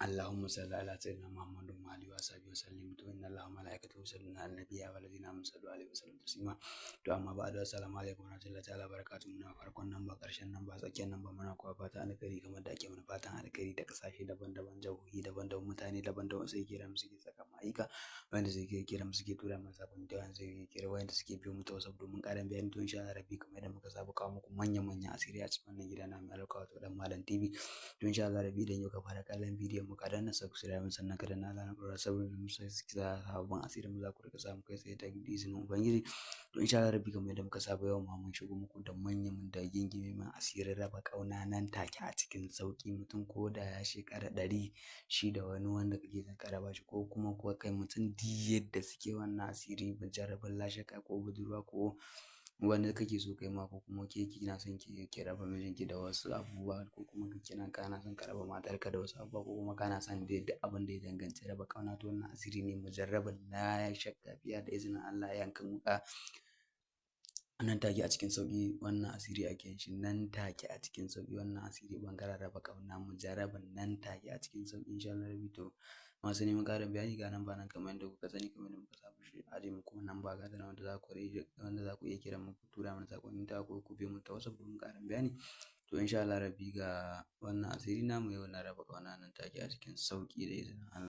Allahumma salli ala sayyidina Muhammadin wa alihi wa sahbihi wa sallim. To inna Allaha wa malaikatahu yusalluna ala nabiyyi wa alladhina amanu sallu alaihi wa sallimu taslima. To amma ba'du, assalamu alaikum wa rahmatullahi ta'ala barakatuh. Muna farkon nan ba, ƙarshen nan ba, tsakiyar nan ba, muna kuwa fatan alkhairi kamar da ake mana fatan alkhairi da ƙasashe daban-daban, jihohi daban-daban, mutane daban-daban sai kira mu suke saka mu aika, wanda suke kira mu suke tura mana sabon da wanda suke kira, wanda suke biyo mu ta WhatsApp domin ƙarin bayani. To insha Allah rabbi, kamar yadda muka saba kawo muku manya-manyan asiri a cikin wannan gida na mai albarka, wato Dan Malam TV. To insha Allah rabbi, idan yau ka fara kallon bidiyon mu, ka danna subscribe, sannan ka danna alamar ƙararrawa, saboda mu sababbin asirin mu za ku riƙa samu kai tsaye da izinin Ubangiji. To insha Allah rabbi, kamar yadda muka saba, yau ma mun shigo muku da manyan da gingime asirin raba ƙauna nan take a cikin sauƙi. Mutum ko da ya shekara 100 shi da wani wanda kake son ka raba shi, ko kuma ko kai mutum duk yadda suke, wannan asiri jarabin lashe ko budurwa ko wani kake so kai ma, ko kuma ke kina son ki raba mijinki da wasu abubuwa, ko kuma kina kana son ka raba matarka da wasu abubuwa, ko kuma kana son dai duk abin da ya danganci raba ƙauna. To wannan asiri ne mujarrabin la shakka fiya, da izinin Allah yankan wuƙa nan take a cikin sauƙi. Wannan asiri ake yin shi nan take a cikin sauƙi. Wannan asiri ɓangaren raba ƙauna mujarrabin nan take a cikin sauƙi, insha Allah rabbi. To masu neman ƙarin bayani, ga namba nan kamar yadda kuka sani, kamar yadda muka saba shi aje muku namba, ga ta nan, wanda za ku iya kiran mu, ku tura mana saƙonni ta, ko ku biyo mu ta WhatsApp domin ƙarin bayani. To insha Allah rabbi, ga wannan asiri namu yau na raba ƙauna nan take a cikin sauƙi da izinin Allah.